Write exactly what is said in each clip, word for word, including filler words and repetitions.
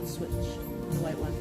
Switch, the white one.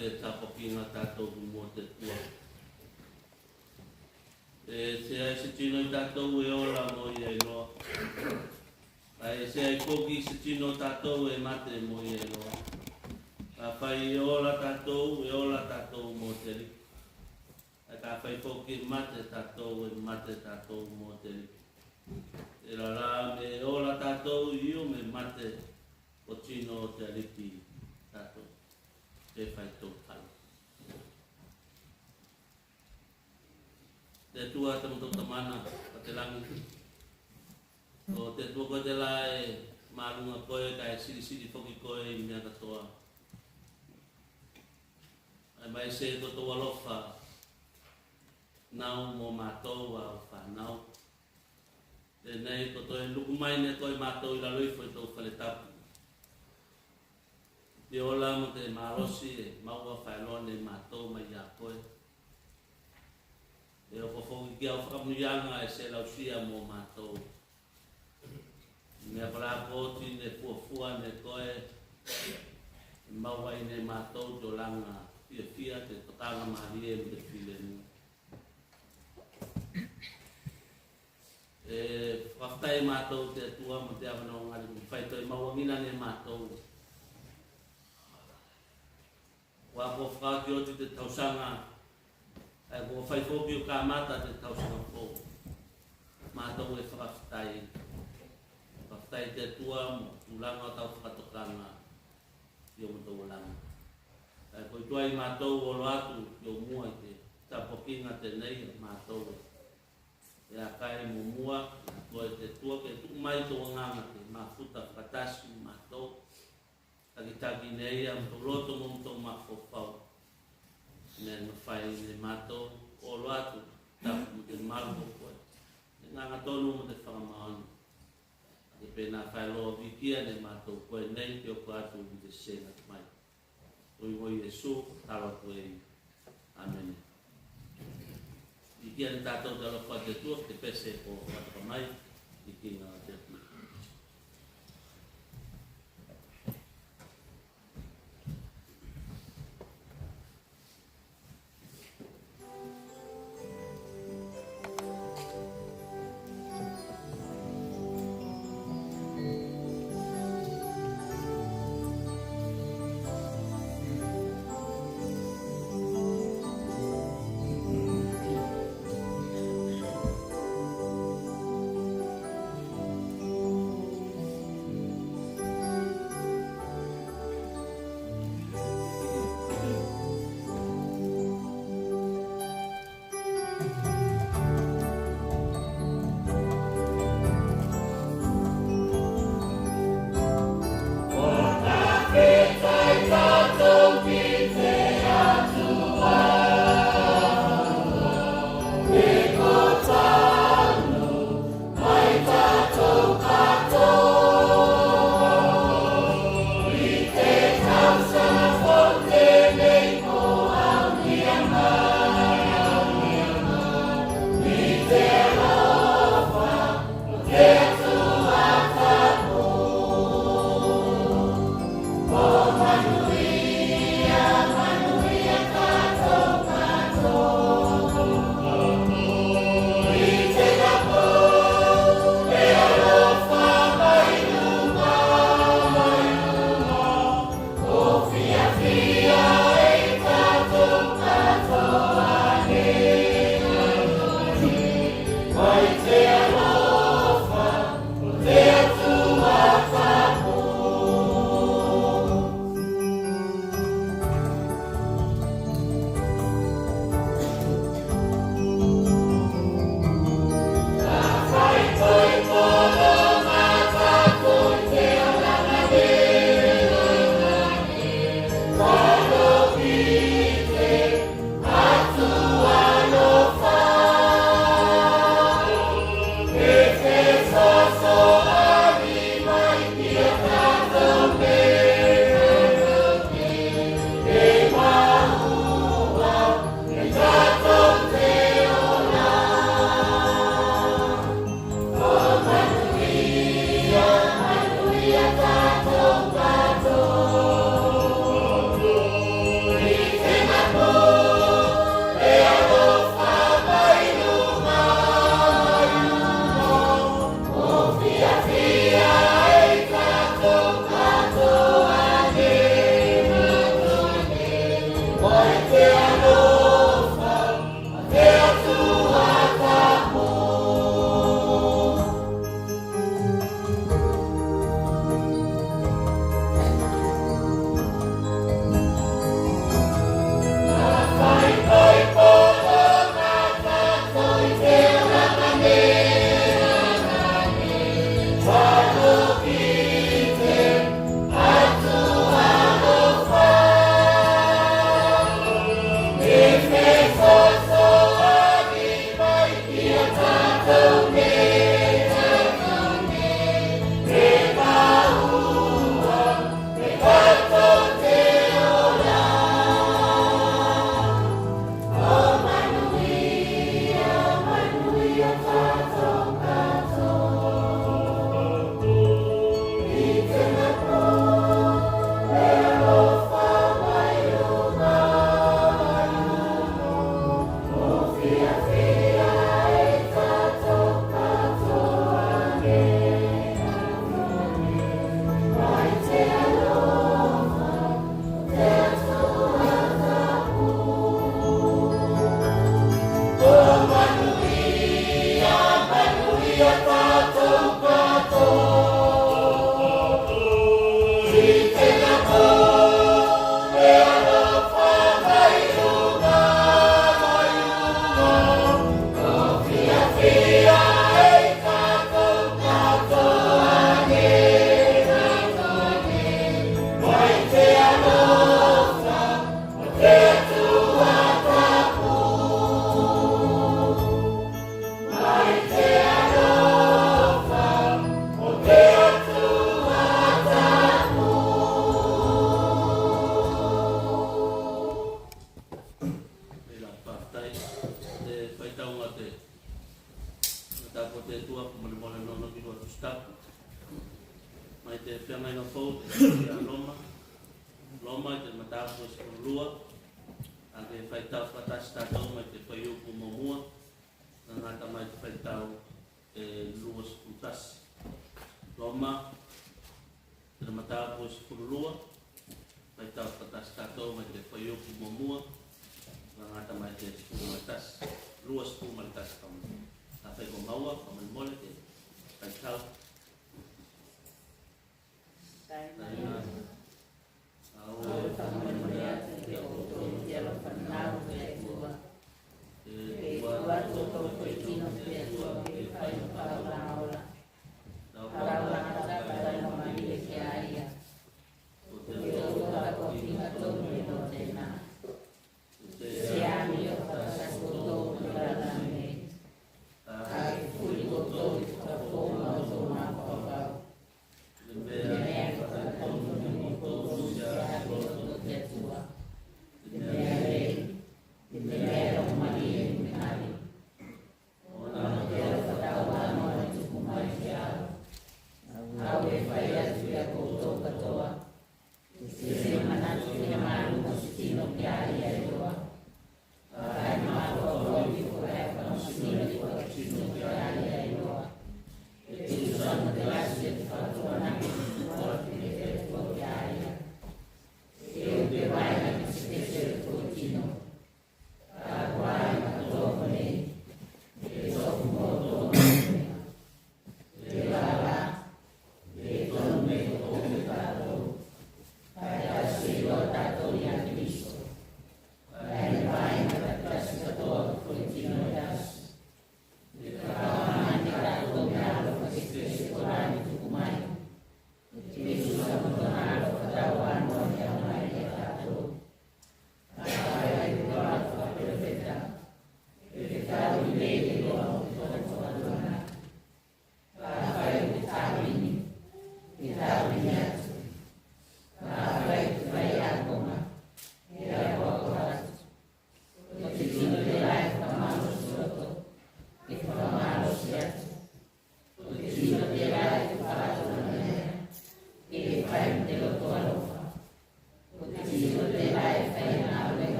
te tapuakiga tatou ki mua te Atua. E seai se tino i tatou e ola mo ia iloa. Kae seai foki se tino tatou e mate mo ia iloa. Kafai e ola tatou, e ola tatou mo te Aliki. Kae kafai foki e mate tatou, e mate tatou mo te Aliki. Tela la me ola tatou, io me mate, ko tino o te Aliki tatou. Te faitotogi. Te Atua, te motou Tamana, ko te lagi. Ko te Atua koe tela e maluga koe, kae silisili foki koe i mea katoa. Ae maise ko tou alofa nau mo matou a au fanau. Tenei ko toe luku mai ne koe matou i lalo ifo i tou fale tapu. Te ola mo te malosi e maua faeloa ne matou mai a koe. E oko foki ki au fakamanuiaga e se lausia mo matou. Mea kola ko oti ne fuafua ne koe, e maua i ne matou te olaga fiafia, te tokaga malie mo te filemu. E fakafetai matou te Atua mo te avanoaga e fai toe mauagina ne matou. Ua ko fakaoti oti te tausaga, ae ko fai foki o kamata te tausaga fou. Matou e fakafetai. Fakafetai te Atua mo tulaga o tau fakatokaga i o matou olaga. Ae ko i tua i matou o olo atu ki o mua i te tapuakiga tenei a matou. E a kai mo mua, a koe te Atua ke tuku mai tou Agaga ke mafuta fakatasi matou. Takitaki ne ia mo tou loto mo tou mafaufau. Mea e mafai ne matou o olo atu, tapu mo te malu o koe. Te Agaga tonu mo te fakamaoni. Ke penā faeloa, vikia ne matou koe nei ke oko atu i te sega mai. Ko igoa o Iesu, talo atu ei. Amene. Vikia ne tatou te alofa o te Atua, te pese ko fakatoka mai, vikiga o te Atua. Te feagaiga fou, te a Loma. Loma i te mataupu e sefulu lua. A ke faitau fakatasi tatou mai te fuaiupu muamua, gata mai te faitau e lua sefulu tasi. Loma, te mataupu e sefulu lua. Faitau fakatasi tatou mai te fuaiupu muamua, gata mai te sefulu ma le tasi, lua sefulu ma le tasi. Ka fai ko maua, ka molemole ke faitau. Taina. Au e fakamolemole atu ki a koutou i te alofa o te Atua. E tuku atu a koutou tino ki te Atua ke fai o kalagoa ola. Kalagoa tagata e lagona ki a ia. Ko te Atua ko tiga tonu e igoa tena. Seai ni o fakatasi koutou ki te lalolagi nei. Kae fufuli koutou i fakafoga o outou mafaufau. I te mea e fakatau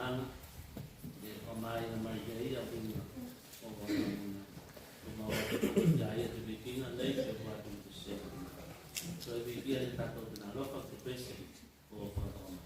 E fakamāina mai ia ia uiga o Atamuna. Ko mau atu ia ia te vikiga nei, te ua atu te sese. Ko e vikia ne tatou te alofa, te pese o fakatokamaiki.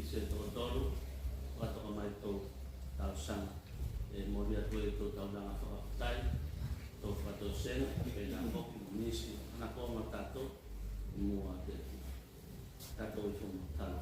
Se tokotolu, fakatoka mai tou talosaga. E momoli atu ei tou taulaga fakafetai, tou fakatosega, penā foki mo nisi anakoga o tatou i mua i te Atua. Tatou ifo mo talo.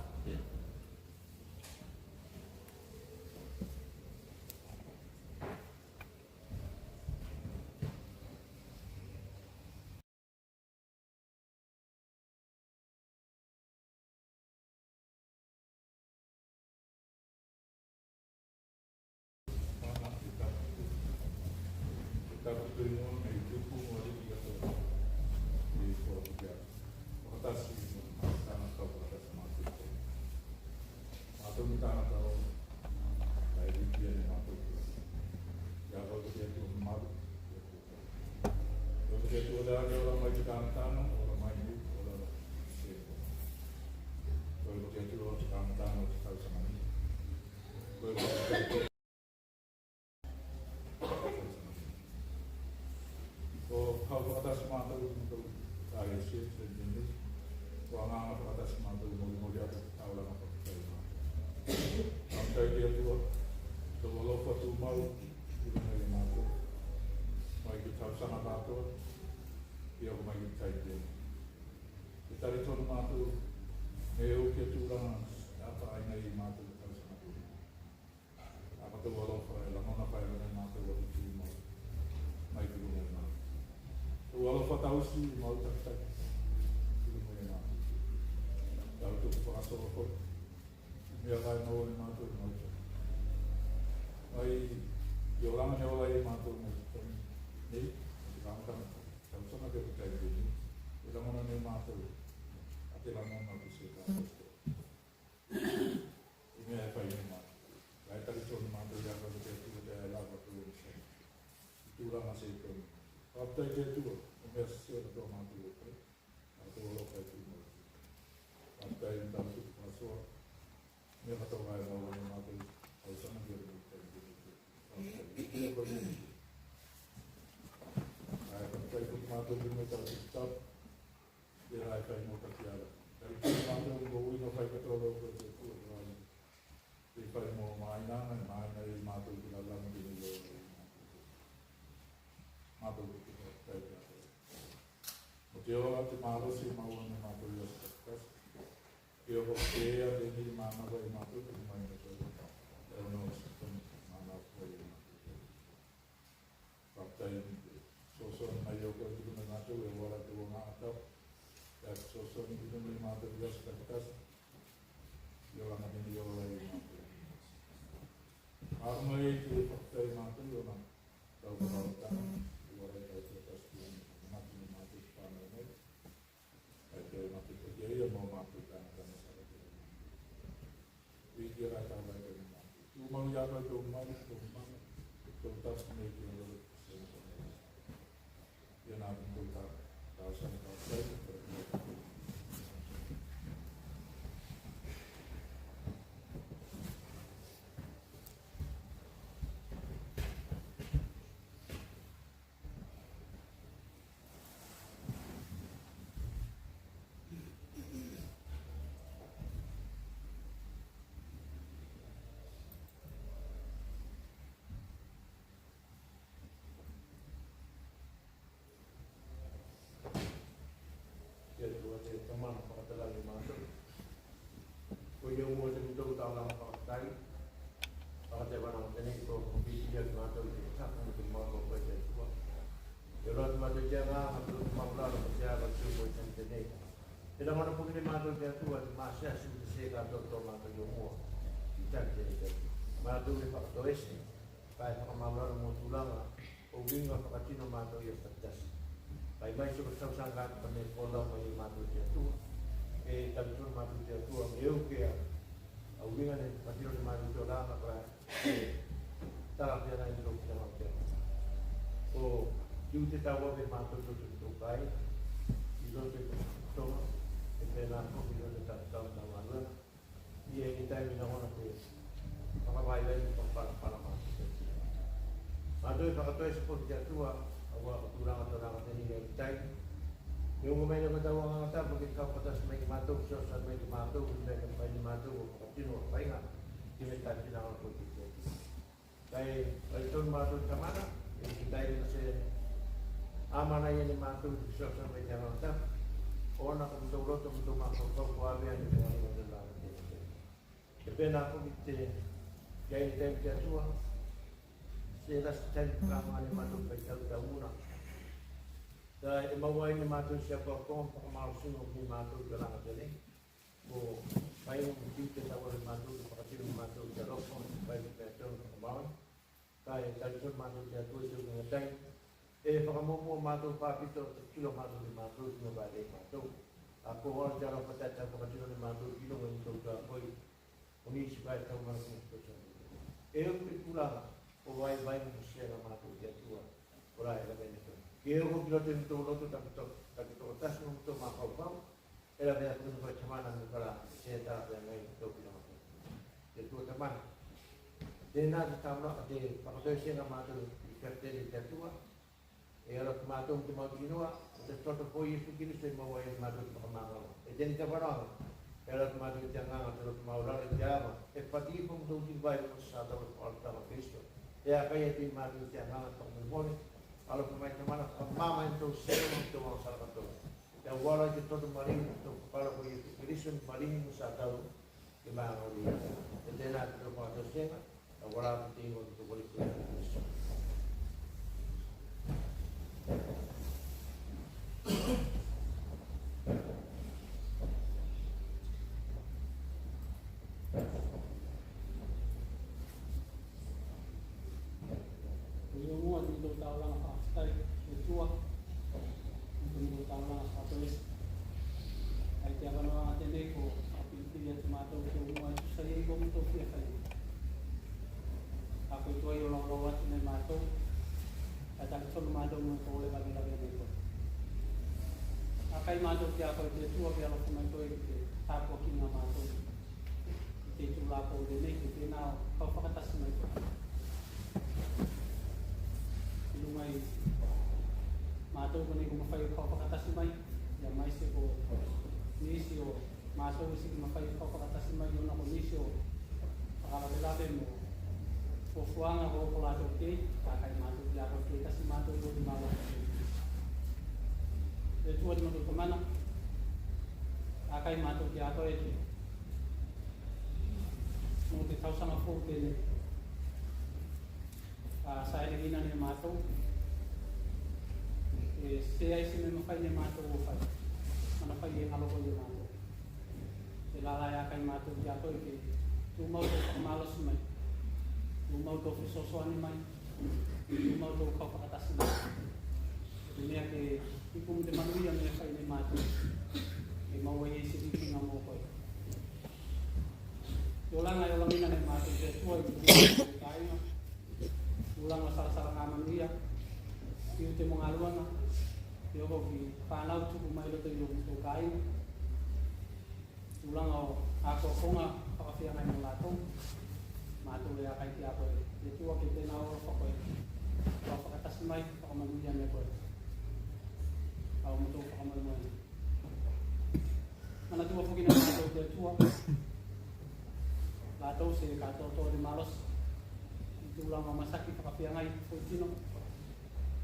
Ko te Atua te ola mai te kamatano, ola mai nei, ola la. Ko te Atua te kamatano o te tausaga nei. Ko te Atua. Ko hau fakatasi matou i tou taeao se te nei. Ko agaga fakatasi matou mo molimoli atu te taulaga fakafetai matou. Fakafetai te Atua, tou alofa tumau i luga i a matou. Mai te tausaga katoa, ia ko mai te taimi nei. E talitonu matou, me uke tulaga e apaina ei matou i tausaga nei. A matou alofa e lagona faeloa ne matou atu tumau. Mai ki luga i matou. Tou alofa tausi mau takitaki ki luga i matou. Tau tuku fakasoa foki. Mea vae mau ne matou mau. Mai i olaga ne ola ei matou mai te taimi nei, te kamatano, tausaga ke te taimi nei. E lagona ne matou a te lagona o te se kakou. I mea e fai ne matou. Kae talitonu matou i a koe te Atua te ae lava tou onosai. I tulaga se tonu. Fakafetai te Atua, o mea sese katoa matou o fai. Matou alofa e tumau. Fakafetai i tau tuku fakasoa. Mea katoa e maua ne matou, au sanakia ne matou. Ae fakafetai foki matou ki mea tau tuku tapu. Tela e fai mo takiala. Talitonu matou mo uiga fai katoa loa ko te Atua. Te fai mo mainaga, maina ei matou ki lalolagi tenei o matou. Matou te fakafetai ki a koe. Mo te ola, te malosi e maua ne matou i aso takitasi. Ke oko ke ea tenei manava i matou, te mai matou. E ono o sitoni manava i matou. Fakafetai ne te fesoasoani mai o koe ki luga i matou, e uara te uaga ata. Ia fesoasoani ki luga i matou i aso takitasi. Ia olaga tenei o ola i matou. Aluga ei te fakafetai matou i ona tau fakaolataga, e uara i tau takitasi ki luga i matou, matou te fano nei. Kae te mate ko te ia mo matou tagata na sala te ia. Ia te ia kae tau mai te ia matou. Tumau i a koe tou mau, tou mau, tou tapu nei te ia lolo. Ia na tou tau, tau sa tau sai. Te Atua te Tamana fakatalaga i matou. Ko ia mo te motou taulaga fakafetai. Fakatevana mo tenei ko ko piti ia ki matou i te taka mo te matou ko te Atua. E loa te matou te agaga, matou te maulalo, mo te alo te umo i tani tenei. E lagona foki ne matou te Atua te masiasi mo te se katoatoa matou i o mua. I tani tenei te Atua. Matou e fakatoese, kae fakamaulalo mo tulaga o uiga fakatino matou i aso takitasi. Kae mai so ko tausaga atu ka me folau mai i matou te Atua. E talitonu matou te Atua me uke a uiga ne fakatino ne matou te olaga kae tala pea nai i loto te Atua. Ko tiute tauave matou i loto te motou kai, i loto te Atua, e penā foki i loto te Atua. Ia i te taimi na ona te fakavaivai mo fakapalapala matou. Matou e fakatoese foki te Atua, aua ko tulaga tolaga tenei i te taimi. E uga mai ne ko tau Agaga Tapu ke kau fakatasi mai ki matou, fesoasoani mai ki matou, ke mea ke fai ne Matou o fakatino a faiga ki me tafina o koe ki te. Kae, kae tonu matou Tamana, e ki tai na se amana ia ne matou ki sosa mai te Agaga Tapu. Ona ko motou loto, motou mafaufau ko ave ai ne te galuega te lava te. E penā foki te, kae i te taimi te Atua, se lasi taimi ka ma ne matou faitau taumuna. Kae e maua ai ne matou se akoakoga ma fakamalosi ki matou te laga tenei. Ko fai mo tiute tau a matou, ko fakatino matou te alofa, fai mo te tonu fakamaoni. Kae talitonu matou te Atua i te uiga tai. E fakamuamua matou faapito, te tilo matou ne matou, tino vaelei matou. A ko ala te alofa tatou fakatino ne matou, tino mo matou te akoi. O nisi vae tau matou ne matou. E upu i kulaga, o vaivai mo sega matou te Atua. Ko la e la vene koe. Ke o ki loto i motou loto takitokotasi mo motou mafaufau. E la vea koe ne koe Tamana mo kala se tafea mai tou pila matou. Te Atua Tamana. Tena te tamana, te fakatoesega matou i fakatele te Atua. E alofa matou mo te mautinoa, o te toto foki o Iesu Keliso e maua ai matou te fakamagalo. E tena te valoaga, e alofa matou i te agaga, te loto maulalo i te ava, e fati ifo motou tivai mo te satauro o Keriso. E akai atu i matou i te agaga fakamolemole, alofa mai Tamana, fakamama i motou sese mo motou agasala katoa. Ia auala i te toto maliu, tou Fakaalofa ko Iesu Keliso ne faliu mo satauro, ke magalo ia. E tena te tou fakatoesega, ia auala mo te igoa o tou Fakaalofa ko Iesu Keliso. Ko i mua te motou taulaga fakafetai, te Atua, mo te motou taulaga fakatoese. Kae te avanoaga tenei ko fakapilipili atu matou ki ou mua e tusa i ei ko motou fia fai. A ko i tua i o laulau atu ne matou, kae talitonu matou mo e ko ole lavelavea ne koe. Akai matou ki a koe te Atua ke alofa mai koe ke tapuakiga matou. I te itula ko tenei ke tenā o kau fakatasi mai koe. I luga i matou konei ko mafai o kau fakatasi mai, ia maise ko nisi o matou e seki mafai o kau fakatasi mai, ona ko nisi o fakalavelave mo fuafuaga ko latou kei, akai matou ki a koe ke tasi matou i ou te malo. Te Atua te motou Tamana, akai matou ki a koe ke mo te tausaga fou tenei. A, saelegina ne matou. E seai se mea e mafai ne matou o fai. Mana fai e galo koe i a matou. Telā la e akai matou ki a koe ke tumau tou fakamalosi mai. Tumau tou fesoasoani mai. Tumau tou kau fakatasi mai. Te mea ke iku mo te manuia mea e fai ne matou. Ke maua i ei se vikiga mo koe. Te olaga e olagina ne matou te Atua i te kaiga. Tulaga o salasalaga manuia, tiute mo galuega, te oko ki fanau tupu mai loto i o motou kaiga. Tulaga o akoakoga fakafeagai mo latou. Matou e akai ki a koe, te Atua ke tenā o alofa koe. Kau fakatasi mai, fakamanuia ne koe. Au motou fakamoemoe. Manatua foki ne matou te Atua. Latou se katoatoa o te malosi i tulaga o masaki fakafeagai foitino.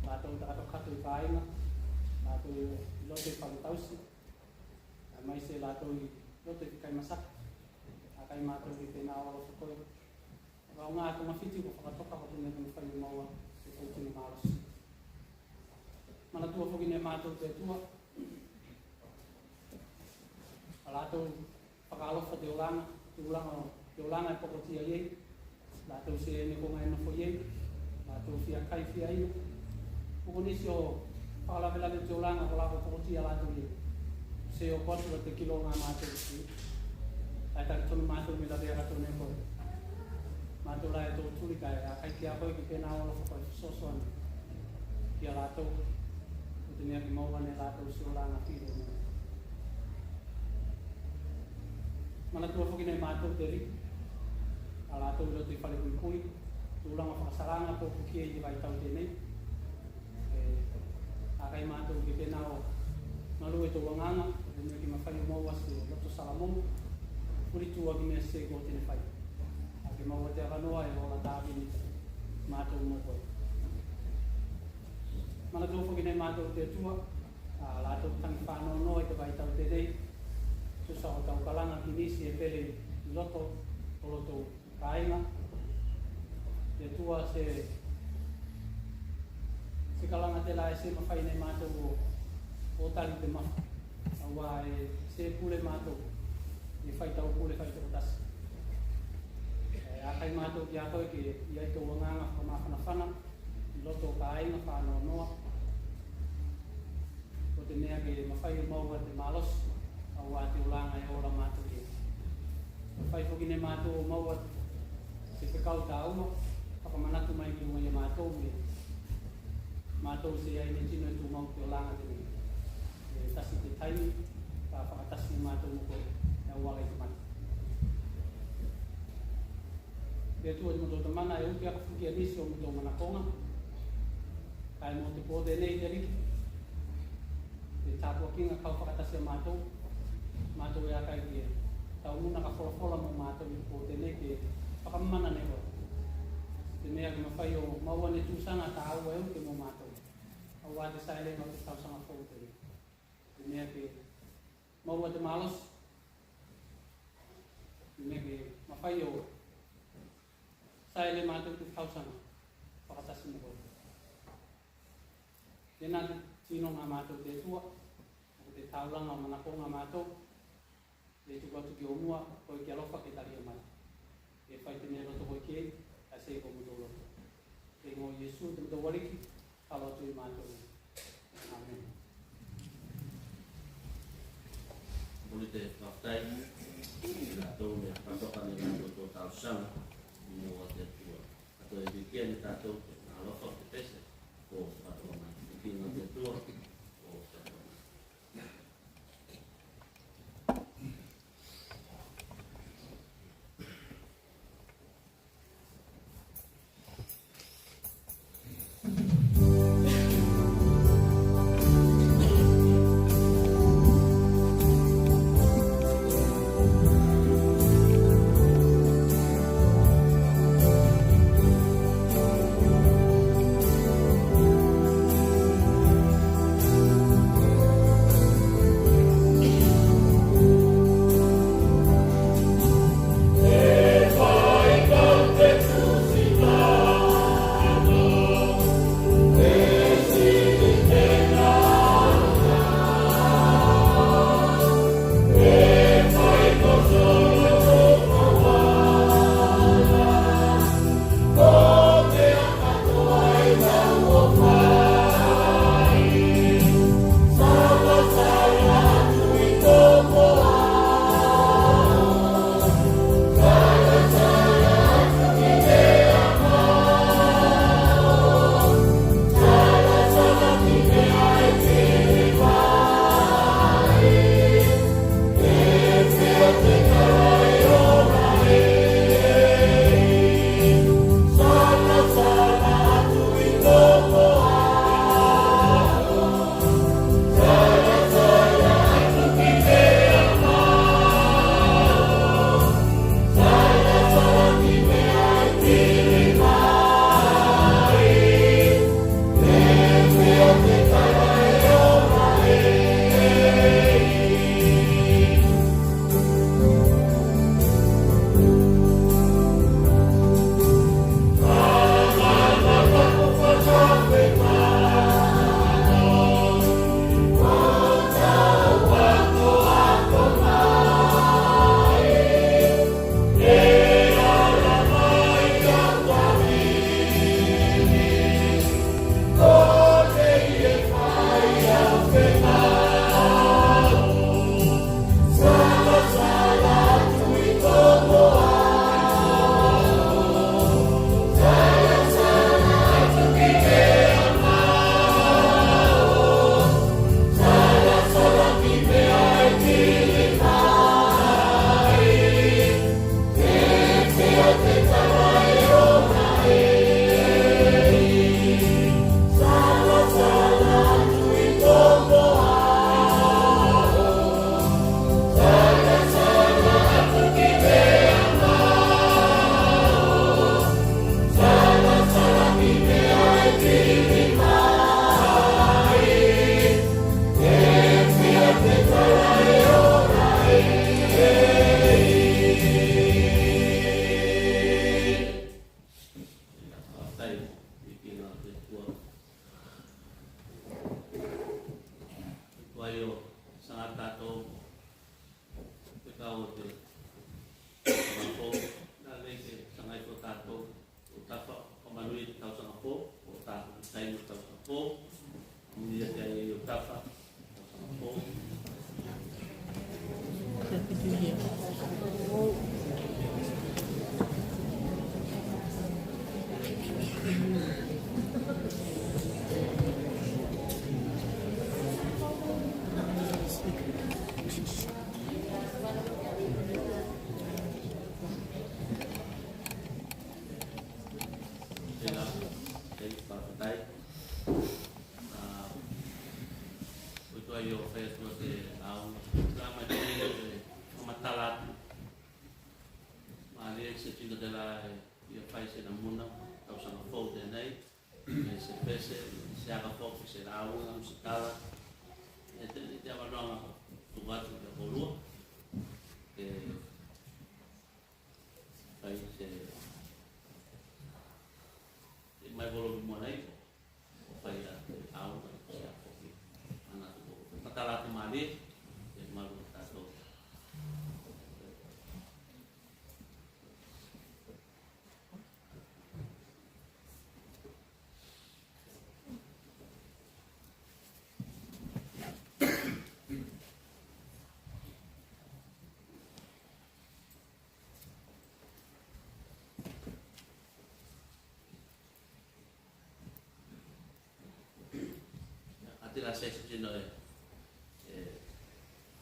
Latou takatoka atu i kaiga. Latou i loto i fale tausi. Ae maise latou i loto i kai masaki. Akai matou ke tenā o alofa koe. Aoga atu mafiti ko fakatoka ko te mea ko mafai o maua se foitino malosi. Manatua foki ne matou te Atua. A latou fakaalofa te olaga, te olaga, te olaga e pokotia i ei. Latou se ne koga e nofo i ei. Latou fia kai fia inu. Ko nisi o fakalavelave te olaga ko la ko pokotia latou i ei. Se o potu te kiloga matou. Ae talitonu matou me lavea katoa ne koe. Matou la e tou tuli kae akai ki a koe ke tenā o alofa koe fesoasoani ki a latou. Ko te mea ke maua ne latou se olaga fili. Manatua foki ne matou te Aliki. A latou i loto i fale puipui. Tulaga fakasalaga ko puki ei i vaitau tenei. E, akai matou ke tenā o galue tou agaga, ko te mea ke mafai o maua se loto salamo. Puli atu ki mea sese ko te ne fai. A ke maua te avanoa e ola tavi ne matou mo koe. Manatua foki ne matou te Atua, a latou tagi fanoanoa i te vaitau tenei, tusa o tau kalaga ki nisi e pele i loto o lotou kaiga. Te Atua, se, se kalaga tela e se mafai ne matou o, o tali te mafa. Auā e se pule matou, e fai tau pule faitokotasi. E akai matou ki a koe ke i ai tou agaga fakamafanafana i loto o kaiga fanoanoa. Ko te mea ke mafai o maua te malosi, auā te olaga e ola matou i ei. Mafai foki ne matou o maua te fekau taua, fakamanatu mai ki luga i a matou me matou seai ne tino e tumau ki te olaga tenei. E tasi te taimi, ka fakatasi ne matou mo koe, e auala i te mate. Te Atua, te motou Tamana, e uke aka foki a nisi o motou manakoga. Kae mo te po tenei te Aliki, te tapuakiga kau fakatasi a matou. Matou e akai ke tau muna ka folafola mo matou i te po tenei ke fakamana ne koe. Te mea ke mafai o maua ne tusaga taua e uke mo matou. Auā te saelega o te tausaga fou tenei. Te mea ke maua te malosi. Te mea ke mafai o saele matou te tausaga fakatasi mo koe. Tena te tino a matou te Atua, ko te taulaga o manakoga a matou, e tuku atu ki o mua, koe ke alofa ke talia mai. E fai te mea loto koe ki ei, a se ko motou loto. Te igoa o Iesu, te motou Aliki, fai atu i matou. Amene. Puli te fakafetai ki a tatou me fakatoka ne tatou talosaga mo te Atua. Kae toe vikia ne tatou te alofa o te pese ko fakatoka mai. Te vikia ne te Atua ko fakatoka mai. se tino telā e ia fai se namuna tausaga fou tenei, me se pese, se aka foki, se lauga, se tala. E tenei te avanoaga tuku atu ki a koulua ke fai se, se mai volo ki mua nei, o fai a te au, se a foki. Ana tuku, matala atu malie, e malu tatou. A te la se tino e, e,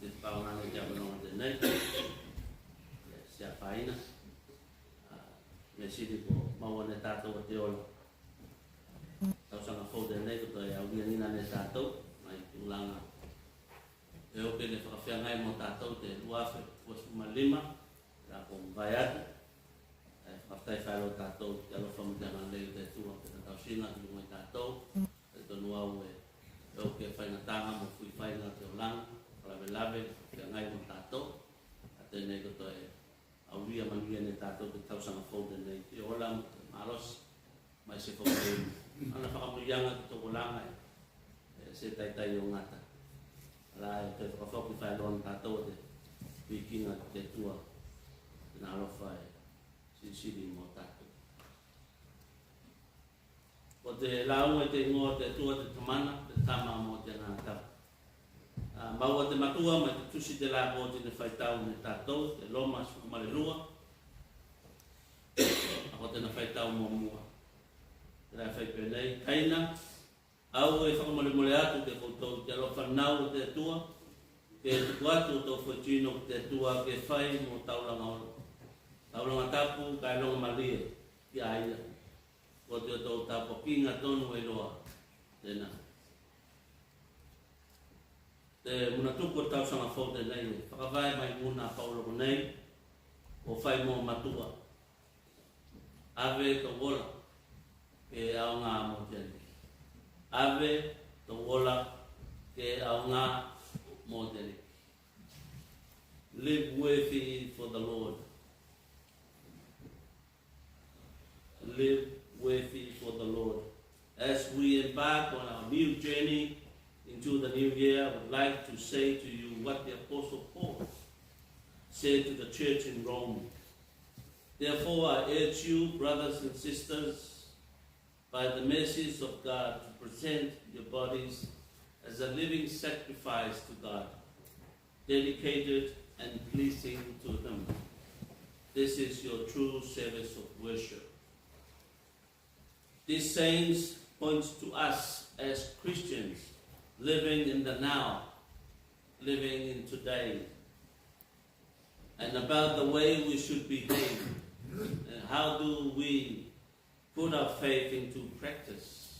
te paoga nei te avanoaga tenei, e, se a faina, a, me sili ko maua ne tatou a te ola. Tausaga fou tenei ko toe auliagina ne tatou, mai tulaga e ope ne fakafeagai mo tatou te lua afe lua sefulu ma lima, la ko mavae atu. E fakafetai faeloa tatou te alofa mo te agalelei o te Atua, tena tausiga ki luga i tatou, e tonu au e, e ope faigataga mo fuifaiga o te olaga, fakalavelave, fakafeagai mo tatou, a tenei ko toe aulia manuia ne tatou te tausaga fou tenei, te ola mo te malosi, mai se fakamoemoe. Ana fakamoeaga ki tou olaga e, e se taitai o gata. Ala e toe fakafoki faeloa ne tatou te vikiga ki te Atua, tena alofa e silisili mo tatou. Ko te lauga i te igoa o te Atua te Tamana, te Tama mo te Agaga Tapu. A, maua te matua mai te tusi te la ko oti ne faitau ne tatou, te Loma sefulu ma le lua. A ko tena faitau muamua. Tela e fai penei, kaina, au e fakamolemole atu ki a koutou te alofa fanau o te Atua, ke tuku atu otou foitino ki te Atua ke fai mo taulaga olo, taulaga tapu, kae loga malie ki a ia. Ko te otou tapuakiga tonu e iloa. Tena. Te muna tuku o tausaga fou tenei, fakavae mai muna a Paulo konei, ko fai mo matua. Ave tou ola ke aoga mo te Aliki. Ave tou ola ke aoga mo te Aliki. Live worthy for the Lord. Live worthy for the Lord. As we embark on our new journey into the new year, I would like to say to you what the Apostle Paul said to the church in Rome. Therefore, I urge you, brothers and sisters, by the mercies of God, to present your bodies as a living sacrifice to God, dedicated and pleasing to Him. This is your true service of worship. These sayings point to us as Christians living in the now, living in today, and about the way we should behave. And how do we put our faith into practice?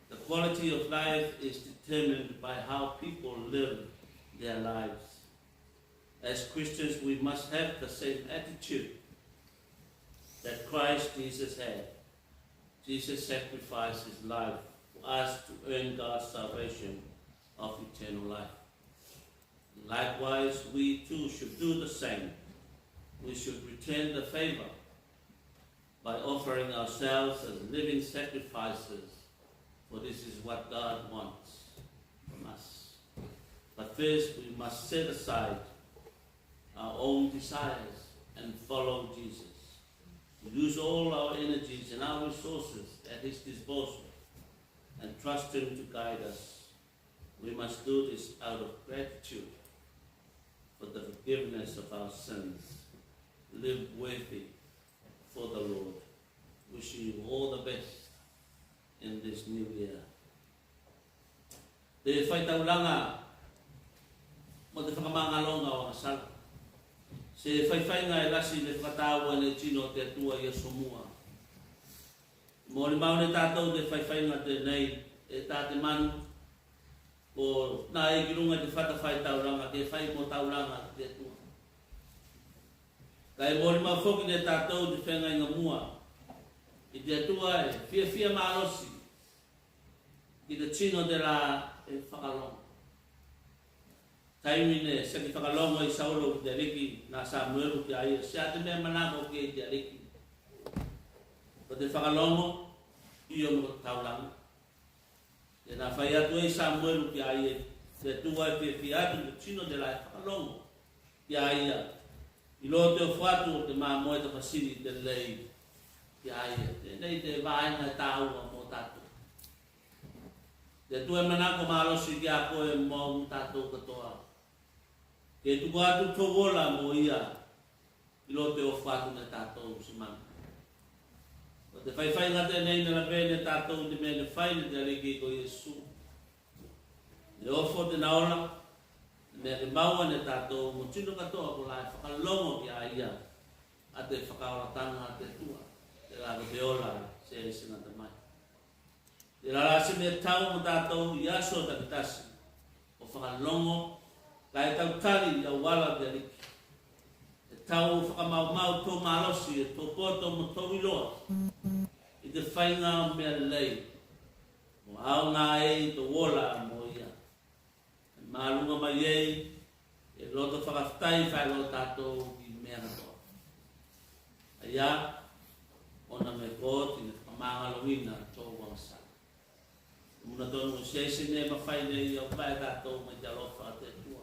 The quality of life is determined by how people live their lives. As Christians, we must have the same attitude that Christ Jesus had. Jesus sacrificed his life for us to earn God's salvation of eternal life. Likewise, we too should do the same. We should return the favor by offering ourselves as living sacrifices, for this is what God wants from us. But first, we must set aside our own desires and follow Jesus. We use all our energies and our resources at his disposal and trust him to guide us. We must do this out of gratitude for the forgiveness of our sins. Live worthy for the Lord. Wishing you all the best in this new year. Te faitaulaga mo te fakamagaloga o agasala. Se faifaiga e lasi ne fakatāua ne tino o te Atua i aso mua. Molimau ne tatou te faifaiga tenei, e ta te manu, ko na e ki luga i te fata faitaulaga, ke fai mo taulaga te Atua. Kae molimau foki ne tatou te feagaiga mua i te Atua e fiafia malosi ki te tino telā e fakalogo. Taimi ne seki fakalogo ei Saulo ki te Aliki, na Samuelu ki a ia, se a te mea e manako ki ei te Aliki? Ko te fakalogo, io, me ko te taulaga. Tenā fai atu ei Samuelu ki a ia, te Atua e fiafia atu ki te tino telā e fakalogo ki a ia, i loto e ofo atu o te mamoe tafasili telei ki a ia. Tenei te vaega e tāua mo tatou. Te Atua e manako malosi ki a koe mo au, mo tatou katoa, ke tuku atu tou ola mo ia, i loto e ofo atu ne tatou se manu. Ko te faifaiga tenei ne lavea ne tatou i te mea ne fai ne te Aliki ko Iesu. Ne ofo tena ola, ne mea ke maua ne tatou mo tino katoa kolā e fakalogo ki a ia a te fakaolataga a te Atua, telā ko te ola seai se gata mai. Telā la se mea e tau mo tatou i aso takitasi, o fakalogo kae tautali i auala o te Aliki. E tau o fakamaumau tou malosi, e tou poto mo tou iloa i te faiga o mea lei, mo aoga ei tou ola mo ia. E maluga mai ei, e loto fakafetai faeloa tatou ki mea katoa. Aia, ona me ko oti ne fakamagalogina tou agasala. Muna tonu o seai se mea e mafai ne ia o vae tatou mai te alofa a te Atua.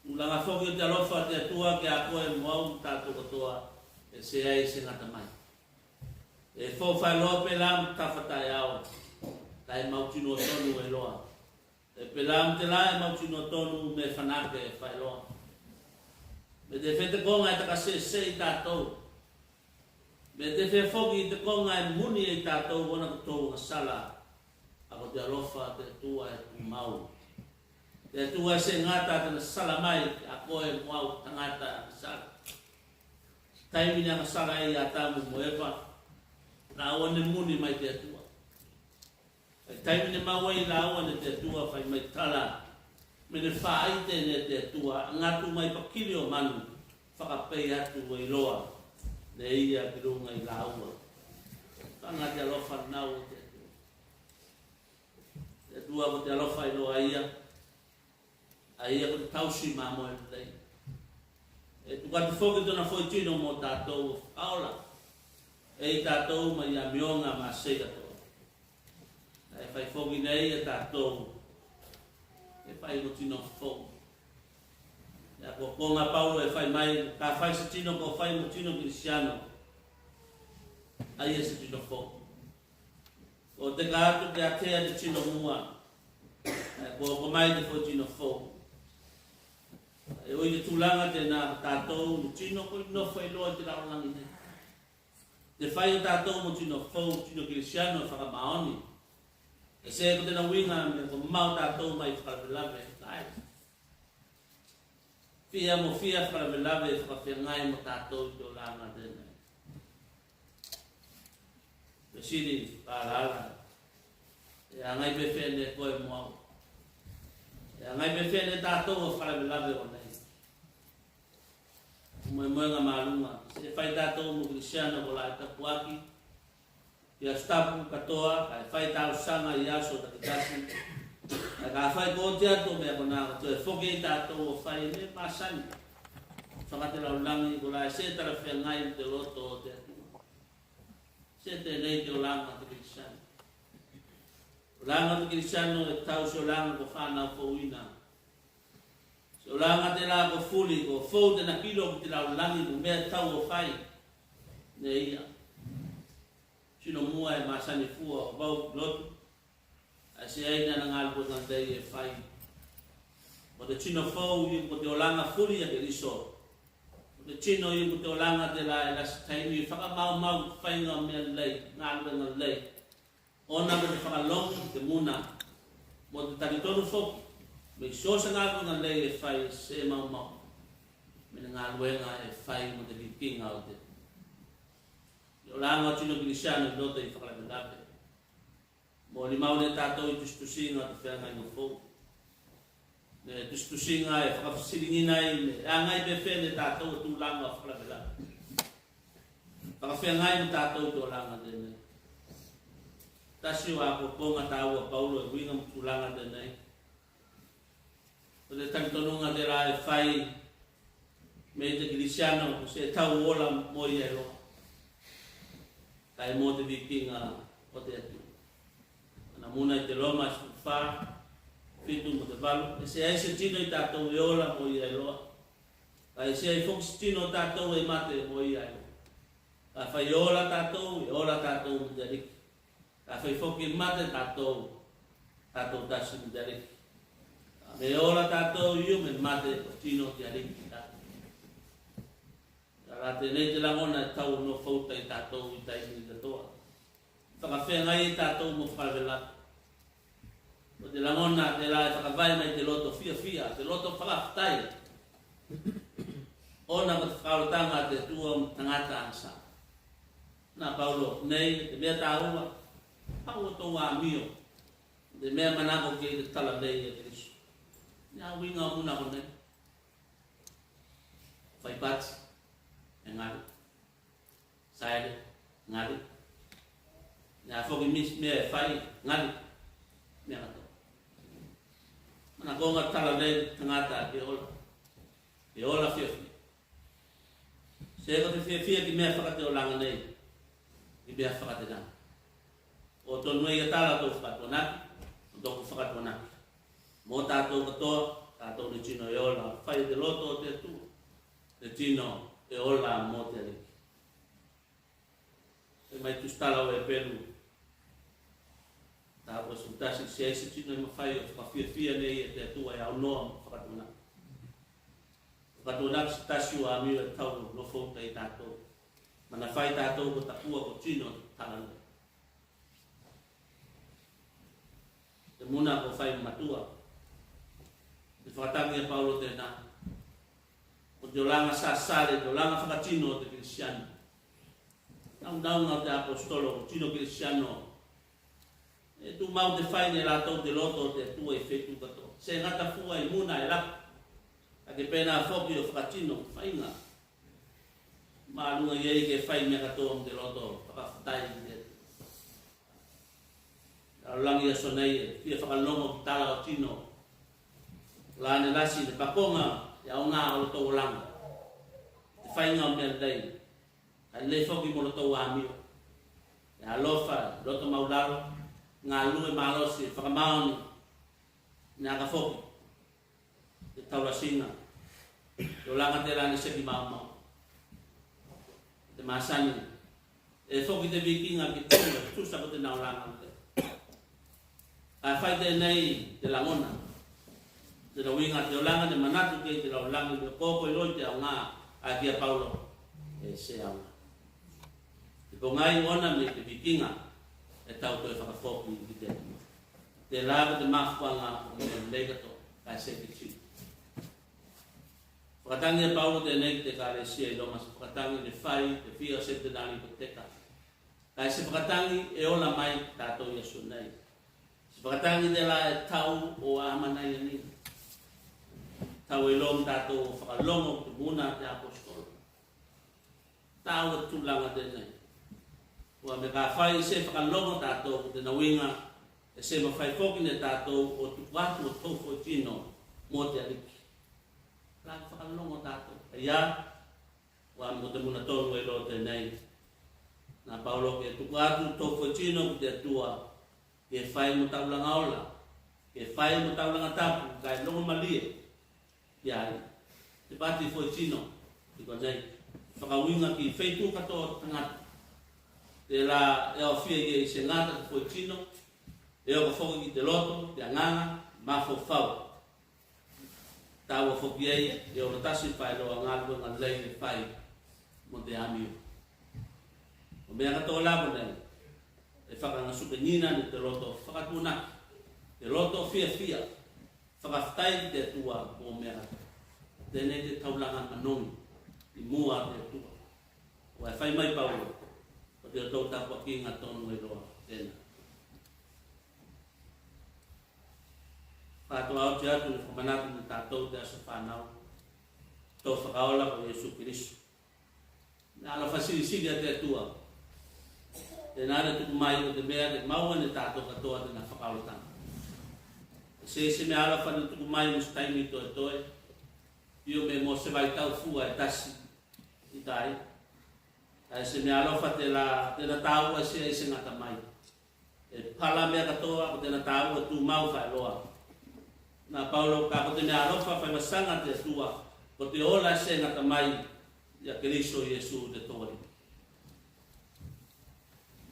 Tulaga foki o te alofa a te Atua ki a koe mo au, mo tatou katoa, e seai se gata mai. E fou faeloa pelā mo tafa taeao, kae mautino tonu eiloa. E pelā mo telā e mautino tonu me fanake faeloa. Me te fetekoga e takasese i tatou. Me te fea foki te koga e muni ei tatou ona ko tou agasala. A ko te alofa a te Atua e tumau. Te Atua e se gata tena sala mai a koe mo au tagata agasala. Taimi ne agasala ei Atamu mo Eva, la o ne muni mai te Atua. Kae taimi ne maua ei laua ne te Atua, fai mai tala me ne faite ne te Atua, agatu mai pakili o manu, fakapei atu eiloa ne ia ki luga i laua. Kaga te alofa nau o te Atua. Te Atua ko te alofa eiloa ia. A ia ko te tausi mamoe lei. E tuku atu foki tona foitino mo tatou o fakaola ei tatou mai amioga masei katoa. Kae fai foki ne ia tatou e fai mo tino fou. Ia ko koga Paulo e fai mai, ka fai se tino ko fai mo tino Kirisiano, a ia se tino fou. Ko teka atu ke atea te tino mua, e ko oko mai te foitino fou. E oi te tulaga tena tatou mo tino ko nofo eiloa i te lalolagi nei. Te fai o tatou mo tino fou, tino Kirisiano e fakamaoni. E se ko tena uiga me ko mau tatou mai fakalavelave, kae fia mo fia fakalavelave e fakafeagai mo tatou i te olaga tenei. Te sili fakaalaala. E agai pefea ne koe mo au? E agai pefea ne tatou o fakalavelave o nei? Moemoega maluga, se fai tatou mo Kirisiano kolā e tapuaki i aso tapu katoa, kae fai talosaga i aso takitasi. Kae kafai ko oti atu o mea konā, ko toe foki ei tatou o fai e mea masani. Fakatela ulagi kolā e se talafeagai mo te loto o te Atua. Se tenei te olaga o te Kirisiano. Olaga o te Kirisiano e tau se olaga ko fanau fouina. Se olaga telā ko fuli, ko fou tena kilo ki te lalolagi mo mea e tau o fai ne ia. Tino mua e masani fua o vau ki lotu, ae seai nana galuega lei e fai. Mo te tino fou ia ko te olaga fuli a Keriso. Mo te tino ia ko te olaga telā e lasi taimi e fakamaumau ki faiga o mea lei, galuega lei. Ona ko te fakalogo ki te muna mo te talitonu foki me i so se galuega lei e fai e se maumau me ne galuega e fai mo te likiga o te olaga o tino Kirisiano i loto i fakalavelave. Molimau ne tatou i tusitusiga o te feagaiga fou. Ne tusitusiga e fakafesiligina ai me agai pefea ne tatou a tulaga fakalavelave. Fakafeagai mo tatou tulaga tenei. Tasi o apoapoga taua a Paulo e uiga mo tulaga tenei. Ko te talitonuga tela e fai me i te Kirisiano ko se tau ola mo ia eiloa. Kae mo te vikiga o te Atua. Ana muna i te Loma sefulu fa, fitu mo te valu, e seai se tino i tatou e ola mo ia eiloa. Kae seai foki se tino o tatou e mate mo ia eiloa. Kafai e ola tatou, e ola tatou mo te Aliki. Kafai foki e mate tatou, tatou tasi mo te Aliki. Kae me ola tatou, io me mate, ko tino o te Aliki tatou. Tela tenei te lagona e tau o nofouta i tatou i taimi katoa. Fakafeagai i tatou mo fakalavelave. Ko te lagona tela e fakavae mai te loto fiafia, te loto fakafetai. Ona ko te fakaolataga a te Atua mo tagata agasala. Na Paulo, nei te mea taua, pau o tou amio. Te mea manako ki ei te tala nei a Keriso. Ne a uiga o muna konei. Faipati, e gali. Saele, gali. Ia foki misi mea e fai, gali. Mea katoa. Manakoga tala nei tagata ke ola. Ke ola fiafia. Se ko te fiafia ki mea fakateolaga nei, ki mea fakatelagi. O tonu ei a tala tou fakatuanaki, o toku fakatuanaki. Mo tatou katoa, tatou ne tino e ola, fai te loto o te Atua. Te tino e ola mo te Aliki. E mai tusitala o Eperu. Tapu sefulu tasi, seai se tino e mafai o fakafiafia nei e te Atua e aunoa mo fakatuanaki. Fakatuanaki se tasi o amio e tau o nofouta i tatou. Manafai tatou ko tapua ko tino o te tala nei. Te muna ko fai matua. Te fakatagi a Paulo tena. Ko te olaga sasale, te olaga fakatino o te Kirisiano. Naunauga o te aposetolo, ko tino Kirisiano. E tumau te fai ne latou te loto o te Atua i feitu katoa. Se gata fua i muna e laku. Kae ke penā foki o fakatino, faiga. Maluga i ei ke fai mea katoa mo te loto, fakafetai ki te Atua. Lalolagi aso nei e fia fakalogo ki tala o tino. La ne lasi ne pakoga e aoga o lotou olaga. Te faiga o mea lei. Kae lei foki mo lotou amio. E alofa, loto maulalo, galue malosi, fakamaoni. Ne aka foki. Te taulasiga. Te olaga tela ne seki maumau. Te masani. E foki te vikiga ki tumu e tusa ko tena olaga. Kae fai tenei te lagona. Tena uiga te olaga ne manatu ki ei te lalolagi, ne koko i loa i te aoga, a ki a Paulo. E se aoga. Te pogai ona me te vikiga, e tau toe fakafoki ki te Atua. Tela ko te mafuaaga o mea lei katoa, kae se te tino. Fakatagi a Paulo tenei ki te Ekalesia i Loma, se fakatagi ne fai te fia setenari ko teka. Kae se fakatagi e ola mai tatou i aso nei. Se fakatagi tela e tau o amanaia nei. Tau e loa mo tatou o fakalogo ki te muna a te aposetolo. Tau a tulaga tenei. Ua me kafai e se fakalogo tatou ko tena uiga, e se mafai foki ne tatou o tuku atu o tou foitino mo te Aliki. Kae fakalogo tatou. Ia, ua me ko te muna tonu e loa tenei. Na Paulo ke tuku atu tou foitino ki te Atua. Ke fai mo taulaga ola. Ke fai mo taulaga tapu, kae logomalie. Ia, te pati foitino, i konei, fakauiga ki feitu katoa o tagata. Tela e aofia i ei se gata te foitino, e oka foki ki te loto, te agaga, mafaufau. Taua foki ei, e ola tasi faeloa galuega lei e fai mo te amio. O mea katoa la konei, e fakagasukegina ne te loto fakatuanaki, te loto fiafia, fakafetai ki te Atua mo mea katoa. Tenei te taulaga manogi i mua a te Atua. Ua e fai mai Paulo, ko te otou tapuakiga tonu e loa tena. Tatou oti atu ne fakamanatu ne tatou te aso fanau, tou Fakaola ko Iesu Keriso. Me alofa silisili a te Atua. Tena ne tuku mai ko te mea ke maua ne tatou katoa tena fakaolataga. E se isi mea alofa ne tuku mai mo se taimi toetoe, io me mo se vaitau fua e tasi, ikai. Ae se mea alofa tela, tena taua e se, e se gata mai. E pala mea katoa, ko tena taua tumau faeloa. Na Paulo, kae ko te mea alofa fai vasaga a te Atua, ko te ola e se gata mai ia Keriso Iesu te Toalii.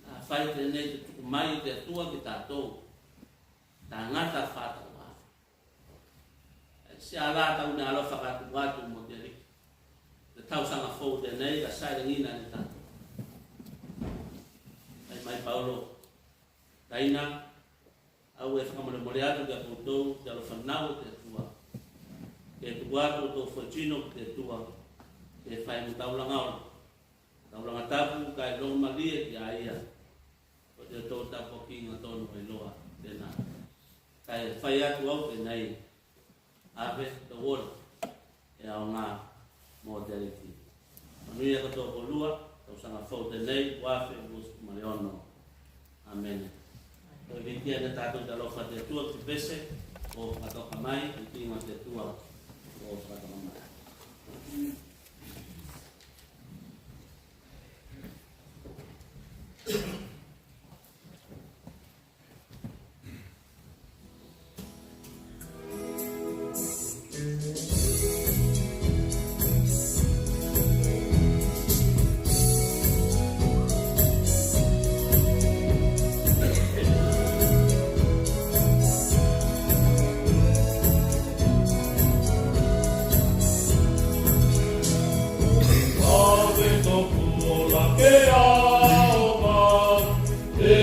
Na fai tenei te tuku mai o te Atua ki tatou, tagata fakatauafe. Se ala tau mea alofa ka tuku atu mo te Aliki. Te tausaga fou tenei ka saelegina ne tatou. Fai mai Paulo, Taina, au e fakamolemole atu ki a koutou te alofa nau o te Atua. Ke tuku atu o tou foitino ki te Atua, ke fai mo taulaga ola, taulaga tapu kae logomalie ki a ia. Ko te tou tapuakiga tonu e iloa tena. Kae fai atu au tenei, ave tou ola e aoga mo te Aliki. Manuia katoa koulua, tausaga fou tenei, ua afe luasefulu ma le ono. Amene. Ko e vikia ne tatou te alofa te Atua ki pese o fakatoka mai, vikiga te Atua o fakatoka mai. Ave toku ola ke aoga, e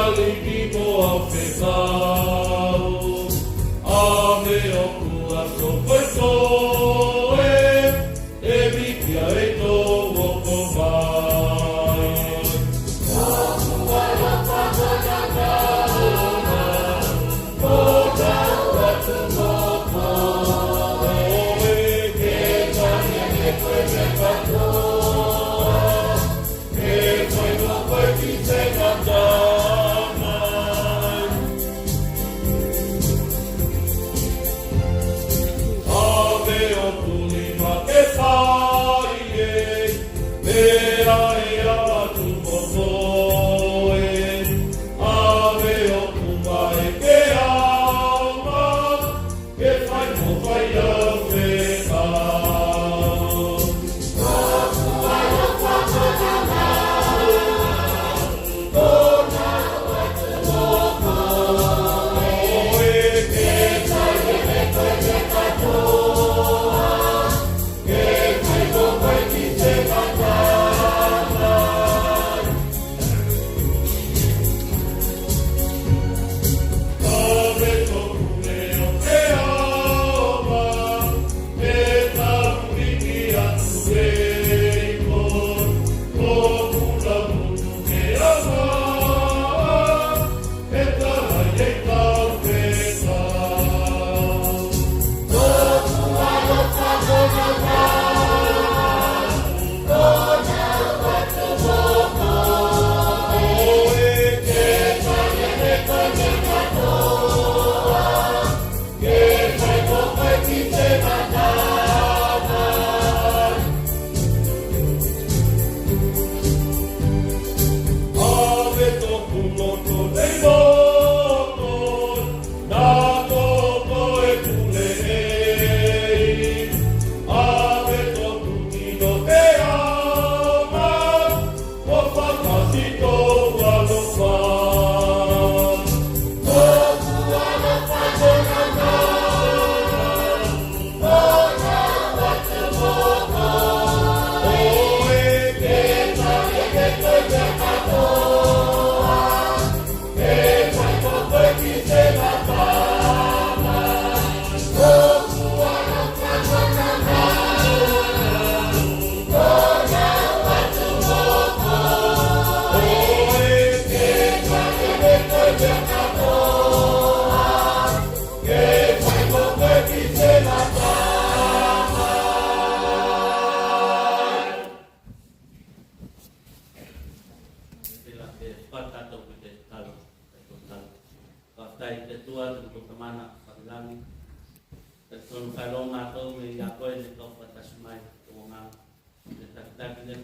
Aliki mo au fekau. Ave oku aso koe toe, e vikia e tou oko mai.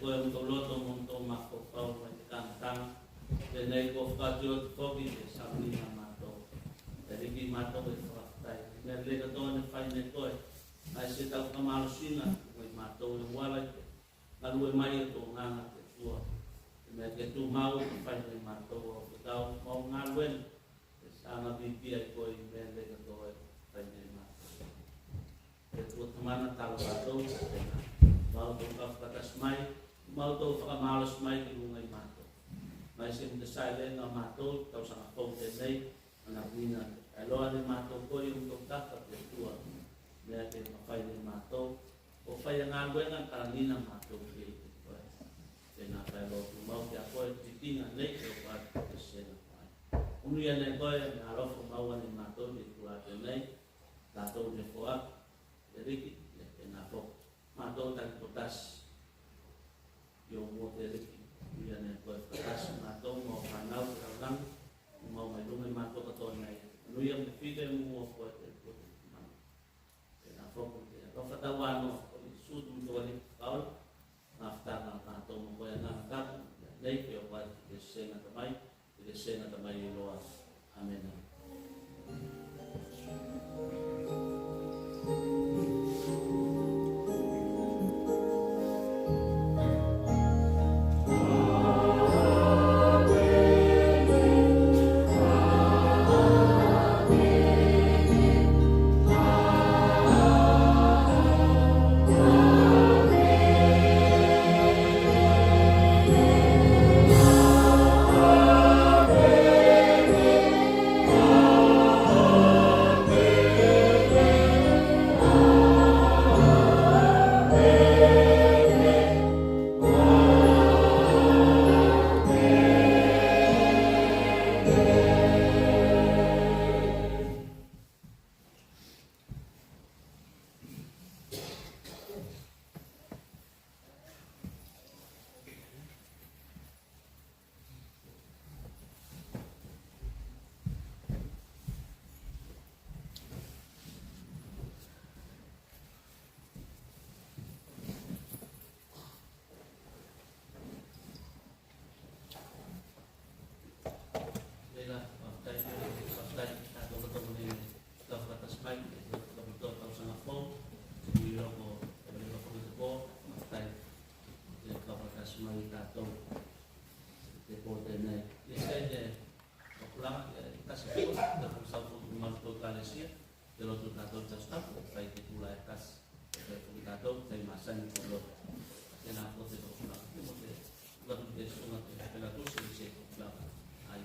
koe mo tou loto mo tou mafaufau mai te tagata. Tenei ko fakaoti atu foki te sauniga a matou. Te Aliki, matou e fakafetai i mea lelei katoa ne fai ne koe. Mai se tau fakamalosiga mai matou e uala i te galue mai o tou Agaga, te Atua. Te mea ke tumau e fai ne matou o fekau mau galuega. E saga pipia i koe i mea lelei katoa e fai ne matou. Te Atua Tamana, talo matou, tena. Mau tou fakatasi mai, mau tou fakamalosi mai ki luga i matou. Mai se mo te saelega a matou i tausaga fou tenei, ana kuina e loa ne matou koe i o matou tafa, te Atua. Mea ke mafai ne matou o fai a galuega kalagina matou ki ei te koe. Tena, fai loa tumau ki a koe titiga nei ke o koe atu ki te sega mai. Unuia ne koe me alofa mau ne matou i te itula tenei, tatou ne foaki. Te Aliki, ia tena foki matou taki potasi i ou mua, te Aliki. Unuia ne koe fakatasi matou mo fanau te lalolagi, mo mau mai luga i matou katoa nei. Unuia me fika i ou mua koe, te Atua. Tena foki te alofa tauanoa o Iesu te motou Aliki Fakaola. Mafutaga a matou mo koe, Agaga Tapu, nei ke o koe atu ki te sega mai, ki te sega mai eiloa. Amene. Tela, fakafetai, fakafetai tatou katoa mo nei tau fakatasi mai, e tau katoa tausaga fou i loko, e loko foki te po. Fakafetai te tau fakatasi mai tatou te po tenei. Ia, se te fakulaga, e tasi foki te fakasau foki mo matou ekalesia. Te lotu tatou te Tasi Tapu, e fai te itula e tasi. E fai foki tatou te masani ko lotu. Tena ko te fakulaga, te mo te lotu te susuga te pelatusi, se fakulaga. Ai,